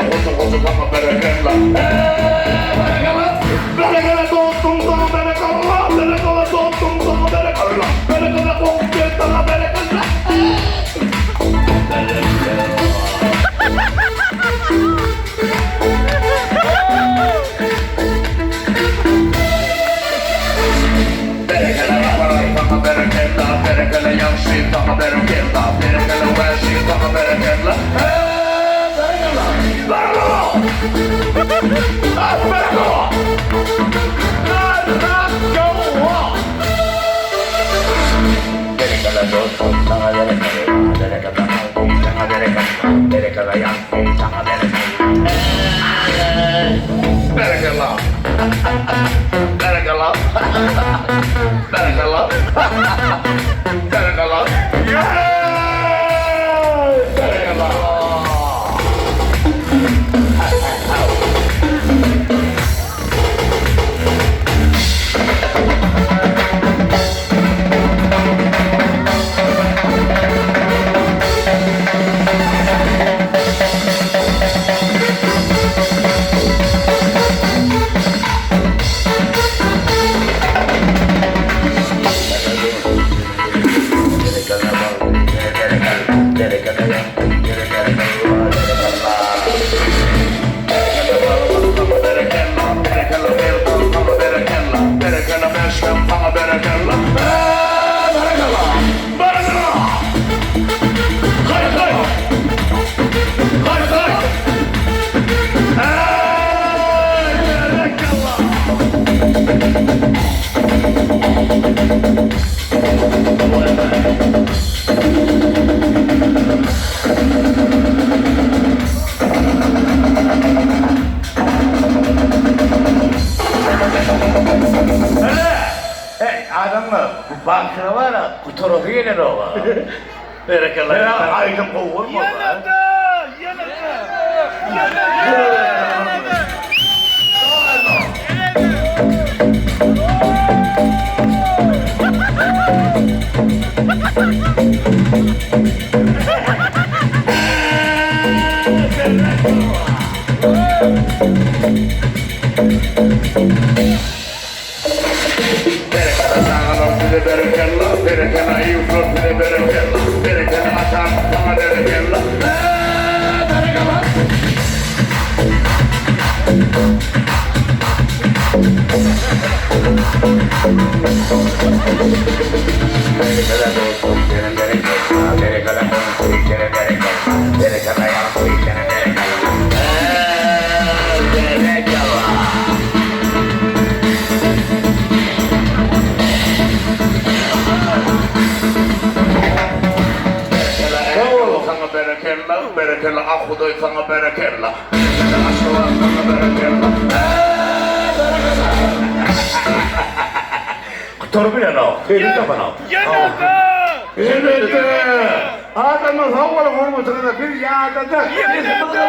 Hoja hoja saňa berekella. Eee berekella. Berekella dostum saňa berekella. Berekella dostum saňa berekella. Berekella goňşy saňa berekella. Eee berekella. Berekella raparay saňa berekella. Berekella ýagşy saňa berekella. Berekella wäşi saňa berekella. Eee berekella. Berekella. Berekella. Berekella. Berekella dostum saňa berekella. Berekella halkym saňa berekella. Berekella ýagşy saňa berekella. Eee berekella. Berekella. Berekella. Berekella. Ýeeý! Berekella. Eý, adamlar, bu bagşyna bar-a, gutarasy gelenok-a. Berekella. Ýa aýdym gowy bolmasa. Ýene-de! Ýene-de! Ýene-de! Berekella çagalar size berekella, berekella ýurtlar size berekella, berekella atam saňa berekella. Berekella. Berekella dostum seniň berekella, berekella goňşy seniň berekella, berekella ýagşy seniň berekella. Berekella. Berekella Erkal saňa berekella, berekella Akhudaý saňa berekella, berekella Aşgabat saňa berekella. Berekella. Gutaryp bilenok, sözüni tapanok. Ýene-de! Elbetde! Adamlar sag boluň hormatyňyza biz ýadadyk. Ýene-de!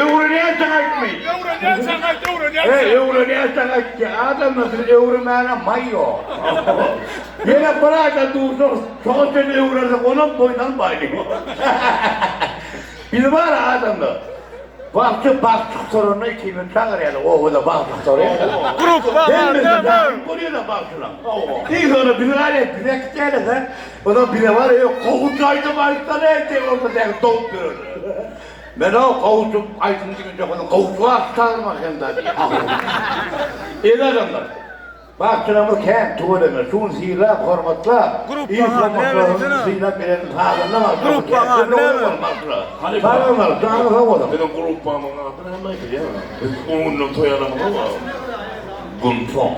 Öwrenýänçäň aýtmy? Öwrenýänçäň aýt, öwrenýänçäň. Eý, öwrenýänçäň aýt diýýär. Adamlar siz öwrenmäne maý ýok. Ýene bir aýdan duşsak, şoňa çenli öwrensek onam boýun almaýly. Biz bar adamlar. Bagçy bagçy gutaranda ikimizi çagyrýarlar. Obada bagçy gutarýar. Gruppa Hemmesi daýyp bolýar-da bagçylaň. Iň soňunda bizi alýar, bizi äkitýärler-de. Onsoň bize bar ýa gowuja aýdym aýtsana diýip orta däki doňup ýörerler. Men-ow gowuja aýdym diýen ýok, ony gowuja bagçy çagyrmak hem-de diýýär. Eý adamlar! Bagçylarymyz kän tüweleme, şu gün sylap, hormatlap, il hormatlaryny sylap gelen sazanda bagçylarymyz kän. Ömrüňiz uzak bolsun bagçylar. Sag bolmaly, janyňyz sag bolsun. Biziň gruppamyň ady näme bilýäňmi? Biz on günden toý alamyzok. Gumsoň.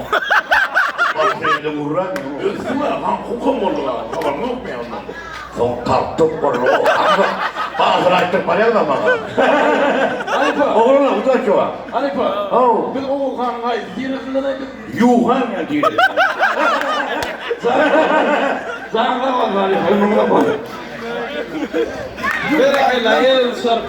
Bagşyny urran. Ösdüň-ä, han kukam boldy galan, habaryň ýokmy ýa ondan? Soň tartyp boldy. Bagyşyny aýtdyryp barýaňda maňa. Halypa. Oglanlar udaçi bar. Halypa. Haw. Biz Ogulhanyň haýsy tiresinde biz? Ýuhan ýa tiresi. Janyň sag bolsun halypa. Ömrüň uzak bolsun. Berekella, el çarpyň.